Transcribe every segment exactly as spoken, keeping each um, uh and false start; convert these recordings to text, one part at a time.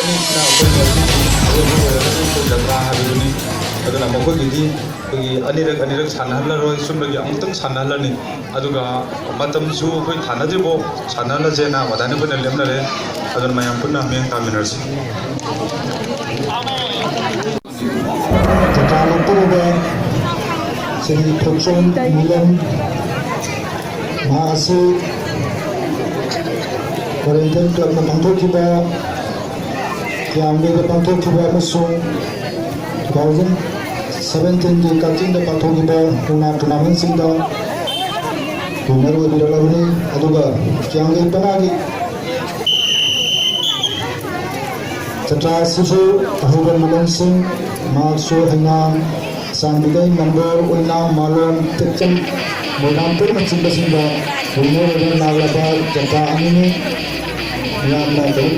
ꯑꯅꯤꯁꯤꯅ ꯑꯩꯈꯣꯏ ꯃꯁꯤꯒꯤ ꯑꯔꯣꯏꯕ ꯑꯣꯏꯔꯒꯅꯤ ꯑꯩꯈꯣꯏ ꯖꯇ꯭ꯔꯥ ꯍꯥꯏꯕꯗꯨꯅꯤ꯫ ꯑꯗꯨꯅ ꯃꯈꯣꯏꯒꯤꯗꯤ ꯑꯩꯈꯣꯏꯒꯤ ꯑꯅꯤꯔꯛ ꯑꯅꯤꯔꯛ ꯁꯥꯟꯅꯍꯜꯂꯔꯣꯏ, ꯆꯨꯝꯅꯒꯤ ꯑꯃꯨꯛꯇꯪ ꯁꯥꯟꯅꯍꯜꯂꯅꯤ꯫ ꯑꯗꯨꯒ ꯃꯇꯝꯁꯨ ꯑꯩꯈꯣꯏ ꯊꯥꯅꯗ꯭ꯔꯤꯐꯥꯎ ꯁꯥꯟꯅꯍꯜꯂꯁꯦꯅ ꯃꯗꯥꯏꯅ ꯑꯩꯈꯣꯏꯅ ꯂꯦꯞꯅꯔꯦ꯫ ꯑꯗꯨꯅ ꯃꯌꯥꯝ ꯄꯨꯟꯅ ꯃꯤꯠꯌꯦꯡ ꯇꯥꯃꯤꯟꯅꯔꯁꯤ꯫ ꯖꯇ꯭ꯔꯥ ꯂꯦꯞꯇꯧꯔꯤꯕ ꯁ꯭ꯔꯤ ꯊꯣꯛꯆꯣꯝ ꯃꯤꯂꯟ, ꯃꯍꯥꯛ ꯑꯁꯤ ꯑꯣꯔꯤꯌꯦꯟꯇꯦꯜ ꯀ꯭ꯂꯕꯅ ꯄꯥꯡꯊꯣꯛꯈꯤꯕ, ꯀꯤꯌꯥꯝꯒꯩꯗ ꯄꯥꯡꯊꯣꯛꯈꯤꯕ ꯑꯃꯁꯨꯡ two thousand seventeenꯒꯤ ꯀꯛꯆꯤꯡꯗ ꯄꯥꯡꯊꯣꯛꯈꯤꯕ ꯃꯨꯛꯅꯥ ꯇꯣꯔꯅꯥꯃꯦꯟꯁꯤꯡꯗ ꯋꯤꯟꯅꯔ ꯑꯣꯏꯕꯤꯔꯛꯂꯕꯅꯤ꯫ ꯑꯗꯨꯒ ꯀꯤꯌꯥꯝꯒꯩ ꯄꯅꯥꯒꯤ ꯖꯇ꯭ꯔꯥ ꯑꯁꯤꯁꯨ ꯑꯍꯩꯕ ꯃꯤꯂꯟꯁꯤꯡ, ꯃꯍꯥꯛꯁꯨ ꯍꯩꯉꯥꯡ, ꯆꯥꯟꯕꯤꯗꯩ, ꯅꯝꯕꯣꯜ, ꯑꯣꯏꯅꯥꯝ, ꯃꯥꯂꯣꯝ, ꯇꯦꯛꯆꯝ, ꯃꯣꯏꯔꯥꯡꯄꯨꯔꯅꯆꯤꯡꯕꯁꯤꯡꯗ ꯋꯤꯟꯅꯔ ꯑꯣꯏꯕ ꯂꯥꯛꯂꯕ ꯖꯇ꯭ꯔꯥ ꯑꯅꯤꯅꯤ꯫ ꯃꯤꯌꯥꯝꯅ ꯑꯗꯨꯝ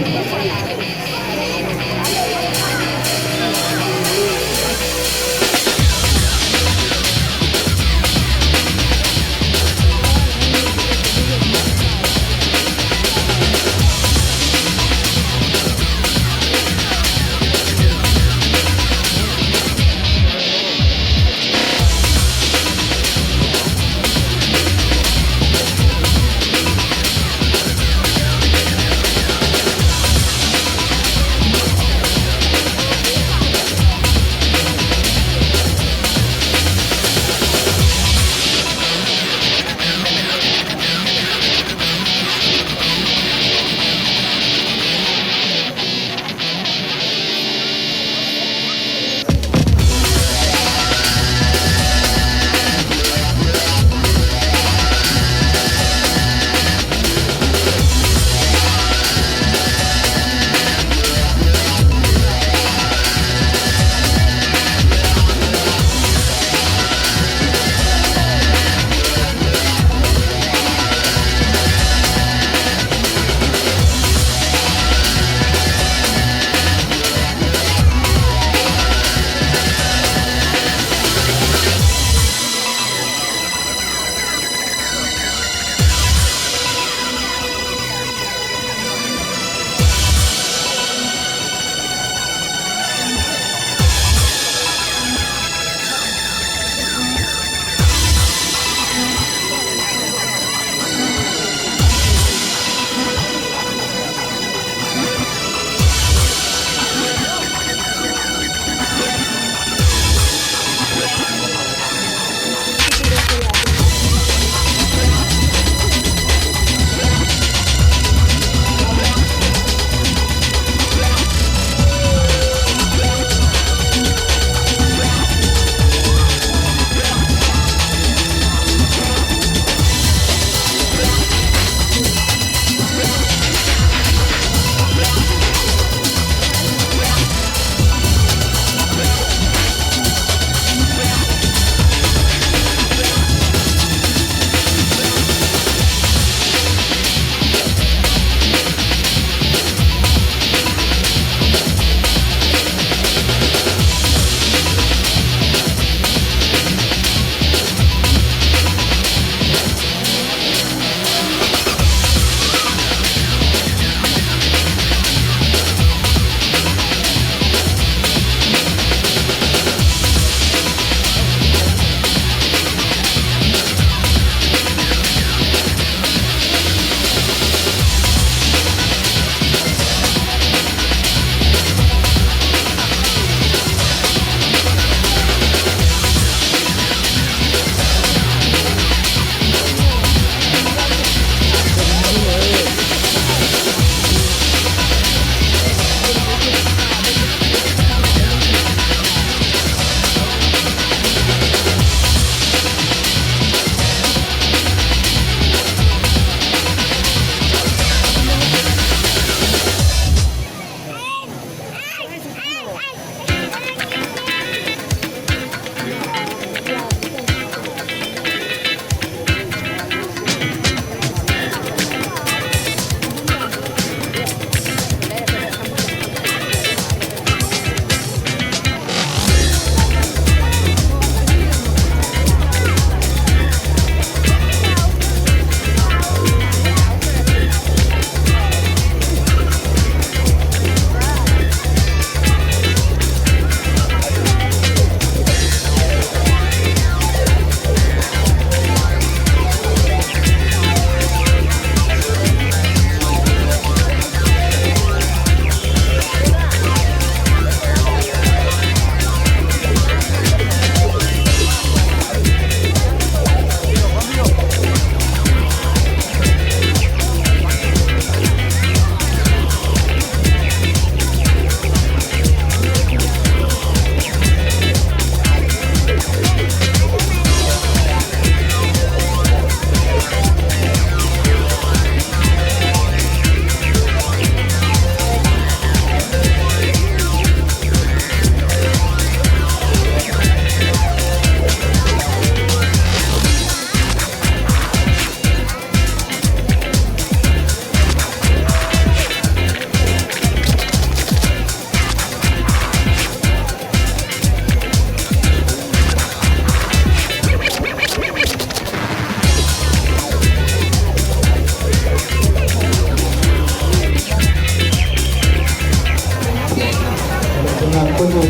ꯑꯩꯈꯣꯏꯒꯤ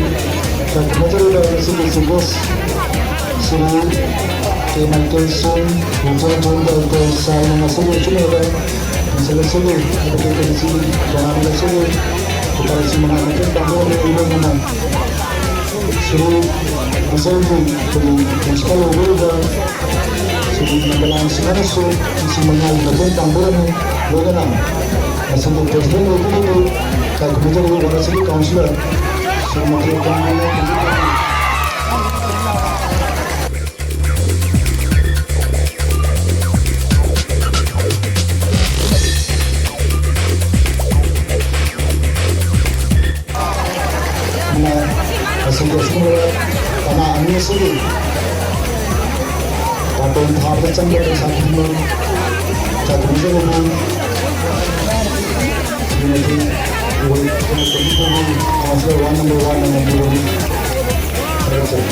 ꯀꯩꯅꯣ ꯇꯧꯔꯤꯕ ꯉꯁꯤꯒꯤ ꯆꯤꯐ ꯒꯦꯁ ꯁꯤꯕꯨ ꯀꯦ ꯃꯥꯏꯀꯦꯜ ꯁꯣꯟ, ꯔꯤꯇꯥꯌꯔ ꯖꯣꯟ ꯗꯥꯏꯔꯦꯛꯇꯔ ꯁꯥꯔꯅ ꯉꯁꯤꯒꯤ ꯑꯆꯨꯝꯕꯗ ꯀꯟꯁꯦꯂꯦꯁꯟꯒꯤ ꯑꯦꯗꯚꯣꯀꯦꯠ ꯀꯃꯤꯇꯤꯒꯤ ꯇꯣꯉꯥꯟꯕ ꯉꯁꯤꯒꯤ ꯂꯨꯄꯥ ꯂꯤꯁꯤꯡ ꯃꯉꯥ ꯃꯇꯦꯡ ꯄꯥꯡꯕ ꯉꯝꯂꯤꯕ ꯉꯝꯅ ꯁꯤꯕꯨ ꯉꯁꯤꯒꯤ ꯑꯩꯈꯣꯏꯒꯤ ꯄ꯭ꯔꯤꯟꯁꯤꯄꯥꯜ ꯑꯣꯏꯕ ꯁꯤꯕꯨ ꯅꯟꯗꯂꯥꯜ ꯁꯤꯡꯍꯅꯁꯨ ꯂꯤꯁꯤꯡ ꯃꯉꯥꯒꯤ ꯃꯇꯦꯡ ꯄꯥꯡꯕꯤꯔꯝꯃꯤ꯫ ꯂꯣꯏꯅꯅ ꯃꯁꯤꯒꯤ ꯄ꯭ꯔꯦꯁꯤꯗꯦꯟ ꯑꯣꯏꯕꯤꯔꯤꯕ ꯀꯥꯏꯀꯨꯃꯤꯖꯔꯤꯕ ꯋꯥꯔꯥꯁꯤꯒꯤ ꯀꯥꯎꯟꯁꯤꯂꯔ ꯁ꯭ꯔꯤꯃꯇꯤ ꯀꯣꯡꯒꯣꯅ ꯃꯁꯤꯒꯤ ꯑꯁꯤꯒꯨꯝꯂꯕ ꯀꯂꯥ ꯑꯅꯤ ꯑꯁꯤꯒꯤ ꯕꯥꯇꯣꯟ ꯊꯥꯕꯗ ꯆꯪꯕ ꯄꯩꯁꯥ ꯈꯨꯗꯤꯡꯃꯛ ꯆꯥꯎꯊꯣꯛꯆꯔꯕ Shrimati Congo, counsellor ward number ꯋꯥꯟꯅ ꯉꯝꯕꯤꯔꯕꯅꯤ꯫ ꯊꯥꯒꯠꯆꯔꯤ꯫